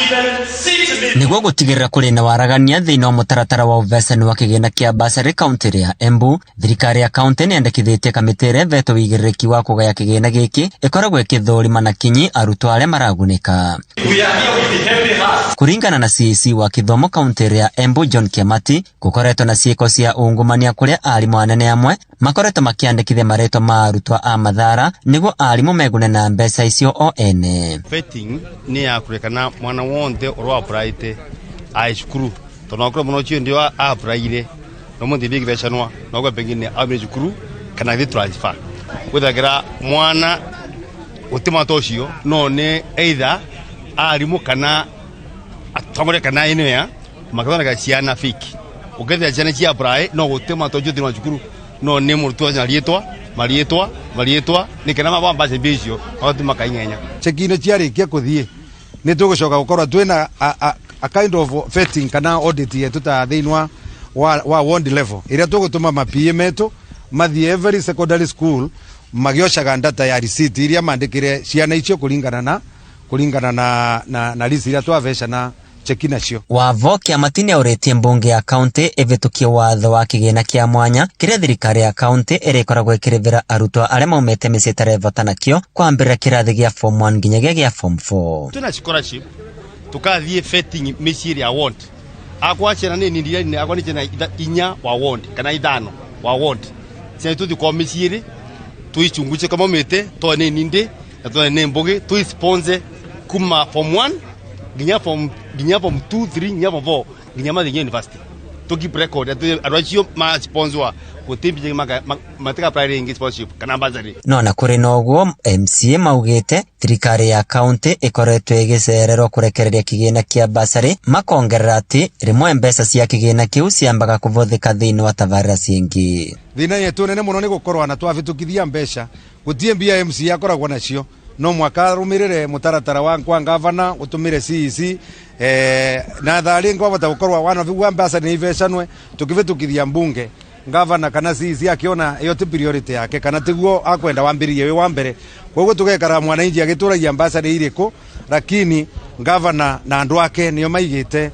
even 6 million. Nĩguo gũtigĩrĩra kũrĩ na waragania thĩinĩ wa mũtaratara wa ũvecani wa kĩgĩna kĩa bursary kaunti ya Embu, thirikari ya kaunti nĩyandĩkithĩtie kamĩtĩ ĩrĩa ĩvetwo wĩigĩrĩrĩki wa kũgaya kĩgĩna gĩkĩ ĩkoragwo ĩkĩthũrima na kinyi arutwo arĩa maragunĩka. We are here with heavy hearts. Kũringana na CEC wa kĩthomo kaunti ya Embu John Kĩamati, gũkoretwo na ciĩko cia ungumania kũrĩa arimũ anene amwe makoretwo makĩandĩkithia marĩtwa ma arutwo a mathara nĩguo arimũ megune na mbeca icio o ene. Vetting nĩ ya kũrekana mwana wonthe ũrĩa applyte ai cukuru tondũ okorwo mwana ũcio ndio applyire no mũthĩ mbia igĩbecanwa no gwe pengine aumire cukuru kana agĩthiĩ transfer gwĩthagĩra mwana gũtĩ mwata ũcio no nĩ either arimũ kana atongoria kana enea makĩthondeka ciana fake ũkethia ciana cia apply no gũtĩ mwata ũcio thĩinĩ wa cukuru no nĩ mũrutwo na rĩtwa marĩtwa marĩtwa nĩ kana mabambace mbia icio magati makaing'enya. Cheki-inĩ ciarĩkia kũthiĩ nĩ tũgũcoka gũkorwo twĩna a kind of vetting kana audit yetu ta thĩinĩ wa ward level ĩrĩa tũgũtũma ma PA metũ mathiĩ every secondary school magĩocaga data ya receipt iria mandĩkĩre ciana icio kũringana na list iria twavecana cheki nacio. Wavo Kĩamati nĩaũrĩtie mbunge ya kaunti ĩvĩtũkie watho wa kĩgĩna kĩa mwanya kĩrĩa thirikari ya kaunti ĩrĩkoragwo ĩkĩrĩvĩra arutwo arĩa maumĩte mĩciĩ ĩtarevota nakĩo kwambĩrĩria kĩrathi gĩa form 1 nginyagia gĩa form 4. Twĩna scholarship tukathiĩ vetting mĩciĩ ĩrĩa ward akwa ciana nĩ nini akwa nĩ ciana inya wa ward kana ithano wa ward ciana tũthiĩ kwa mĩciĩ ĩrĩ tũichunguche kama maumĩte tondũ nĩ nindi na tondũ nĩ mbũgĩ tũi sponsor kuma form 1 nginya form 2 3 nginya form 4 nginya mathiĩ nginya university to keep record atĩ andũ acio ma sponsor gũtĩ mbia matika apply rĩngĩ sponsorship kana bursary. No na kũrĩ na ũguo MCA maugĩte thirikari ya kaunti ĩkoretwo ĩgĩcererwo kũrekereria kĩgĩna kĩa bursary, makongerera atĩ rĩmwe mbeca cia kĩgĩna kĩu ciambaga kũvũthĩka thĩinĩ wa tabarĩra cingĩ. Thĩna yetu nene mũno nĩ gũkorwo na twavĩtũkithia mbeca gũtirĩ mbia MCA akoragwo nacio no mwaka arũmĩrĩre mũtaratara wa kwa gavana ũtũmĩre CEC na thaa rĩngĩ wavota gũkorwo wana wa mbeca nĩ ivecanwe tũkĩvĩtũkithia mbunge gavana kana CEC akiona ĩyo ti priority yake kana tiguo akwenda wambĩrĩrie wĩ wa mbere koguo tũgekara mwananchi agĩtũragia mbeca nĩ irĩkũ lakini gavana na andũ ake nĩo maigĩte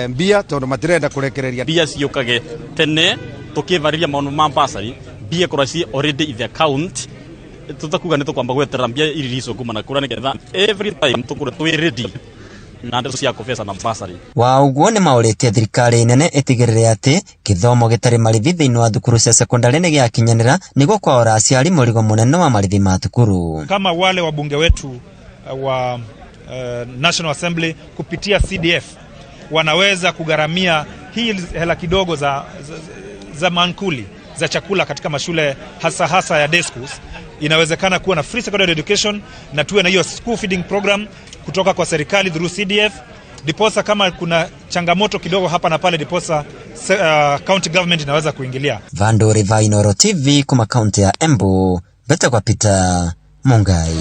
mbia tondũ matirenda kũrekereria. Mbia ciũkage tene tũkĩvarĩria maũndũ ma bursary mbia ikorwo ci already in the account tutakuga nĩ tũkwamba gweterera mbia iririswo kuma na kũrĩa nĩgetha every time tũkorwo twĩ ready na ndeto cia kũbeca na bursary. Wa ũguo nĩ maũrĩtie thirikari nene ĩtigĩrĩre atĩ gĩthomo gĩtarĩ marĩhi thĩinĩ wa thukuru cia sekondari nĩ gĩakinyanĩra nĩguo kwaũra aciari mũrigo mũnene wa marĩhi ma thukuru. Kama wale wabunge wetu wa National Assembly kupitia CDF wanaweza kugharamia hii hela kidogo za mankuli za chakula katika mashule hasa hasa ya day schools. Inawezekana kuwa na free secondary education na tuwe na hiyo school feeding program kutoka kwa serikali through CDF. Diposa kama kuna changamoto kidogo hapa na pale, diposa county government inaweza kuingilia. Vanduri va Inooro TV kuma kaunti ya Embu, Mbete kwa Peter Mungai.